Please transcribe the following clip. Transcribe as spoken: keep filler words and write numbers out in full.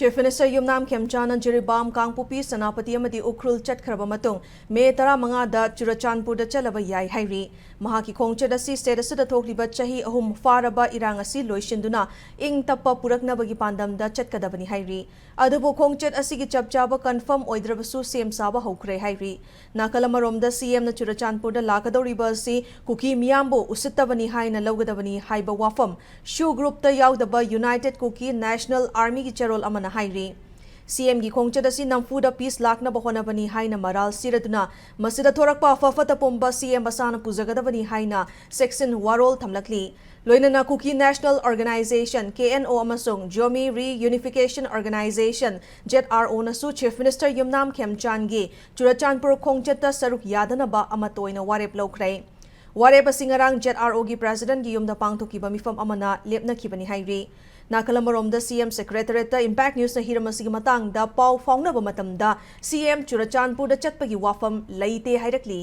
Chief Minister ꯌꯨꯝꯅꯥꯝ ꯈꯦꯝꯆꯥꯟꯅ ꯖꯤꯔꯤꯕꯥꯝ, ꯀꯥꯡꯄꯣꯛꯄꯤ, ꯁꯦꯅꯥꯄꯇꯤ ꯑꯃꯗꯤ ꯎꯈ꯭ꯔꯨꯜ ꯆꯠꯈ꯭ꯔꯕ ꯃꯇꯨꯡ ꯃꯦ ꯇꯔꯥꯃꯉꯥꯗ ꯆꯨꯔꯆꯥꯟꯄꯨꯔꯗ ꯆꯠꯂꯕ ꯌꯥꯏ ꯍꯥꯏꯔꯤ꯫ ꯃꯍꯥꯛꯀꯤ ꯈꯣꯡꯆꯠ ꯑꯁꯤ state ꯑꯁꯤꯗ ꯊꯣꯛꯂꯤꯕ ꯆꯍꯤ ꯑꯍꯨꯝ ꯐꯥꯔꯕ ꯏꯔꯥꯡ ꯑꯁꯤ ꯂꯣꯏꯁꯤꯟꯗꯨꯅ ꯏꯪ ꯇꯞꯄ ꯄꯨꯔꯛꯅꯕꯒꯤ ꯄꯥꯟꯗꯝꯗ ꯆꯠꯀꯗꯕꯅꯤ ꯍꯥꯏꯔꯤ꯫ ꯑꯗꯨꯕꯨ ꯈꯣꯡꯆꯠ ꯑꯁꯤꯒꯤ ꯆꯞ ꯆꯥꯕ confirm ꯑꯣꯏꯗ꯭ꯔꯕꯁꯨ ꯁꯦꯝ ꯁꯥꯕ ꯍꯧꯈ꯭ꯔꯦ ꯍꯥꯏꯔꯤ꯫ ꯅꯥꯀꯜ ꯑꯃꯔꯣꯝꯗ CMꯅ ꯆꯨꯔꯆꯥꯟꯄꯨꯔꯗ ꯂꯥꯛꯀꯗꯧꯔꯤꯕ ꯑꯁꯤ ꯀꯨꯀꯤ ꯃꯤꯌꯥꯝꯕꯨ ꯎꯁꯤꯠꯇꯕꯅꯤ ꯍꯥꯏꯅ ꯂꯧꯒꯗꯕꯅꯤ ꯍꯥꯏꯕ ꯋꯥꯐꯝ ꯁꯨ groupꯇ ꯌꯥꯎꯗꯕ United Kuki National Armyꯒꯤ ꯆꯦꯔꯣꯜ ꯑꯃꯅ ꯍꯥꯏꯔꯤ꯫ CMꯒꯤ ꯈꯣꯡꯆꯠ ꯑꯁꯤ ꯅꯝꯐꯨꯗ peace ꯂꯥꯛꯅꯕ ꯍꯣꯠꯅꯕꯅꯤ ꯍꯥꯏꯅ ꯃꯔꯥꯜ ꯁꯤꯔꯗꯨꯅ ꯃꯁꯤꯗ ꯊꯣꯔꯛꯄ ꯑꯐ ꯐꯠꯇ ꯄꯨꯝꯕ CM ꯃꯁꯥꯅ ꯄꯨꯖꯒꯗꯕꯅꯤ ꯍꯥꯏꯅ ꯁꯦꯛꯁꯟ ꯋꯥꯔꯣꯜ ꯊꯝꯂꯛꯂꯤ꯫ ꯂꯣꯏꯅꯅ Kuki National Organisation, KNO, ꯑꯃꯁꯨꯡ Zomi Reunification Organisation, ZROꯅꯁꯨ Chief Minister ꯌꯨꯝꯅꯥꯝ ꯈꯦꯝꯆꯥꯟꯒꯤ ꯆꯨꯔꯆꯥꯟꯄꯨꯔ ꯈꯣꯡꯆꯠꯇ ꯁꯔꯨꯛ ꯌꯥꯗꯅꯕ ꯑꯃꯠꯇ ꯑꯣꯏꯅ ꯋꯥꯔꯦꯞ ꯂꯧꯈ꯭ꯔꯦ꯫ ꯋꯥꯔꯦꯞ ꯑꯁꯤ ꯉꯔꯥꯡ ZROꯒꯤ Presidentꯒꯤ ꯌꯨꯝꯗ ꯄꯥꯡꯊꯣꯛꯈꯤꯕ ꯃꯤꯐꯝ ꯑꯃꯅ ꯂꯦꯞꯅꯈꯤꯕꯅꯤ ꯍꯥꯏꯔꯤ꯫ ꯅꯥꯀꯜ ꯑꯃꯔꯣꯝꯗ CM Secretariatꯇ Impact Newsꯅ ꯍꯤꯔꯝ ꯑꯁꯤꯒꯤ ꯃꯇꯥꯡꯗ ꯄꯥꯎ ꯐꯥꯎꯅꯕ ꯃꯇꯝꯗ CM ꯆꯨꯔꯆꯥꯟꯄꯨꯔꯗ ꯆꯠꯄꯒꯤ ꯋꯥꯐꯝ ꯂꯩꯇꯦ ꯍꯥꯏꯔꯛꯂꯤ꯫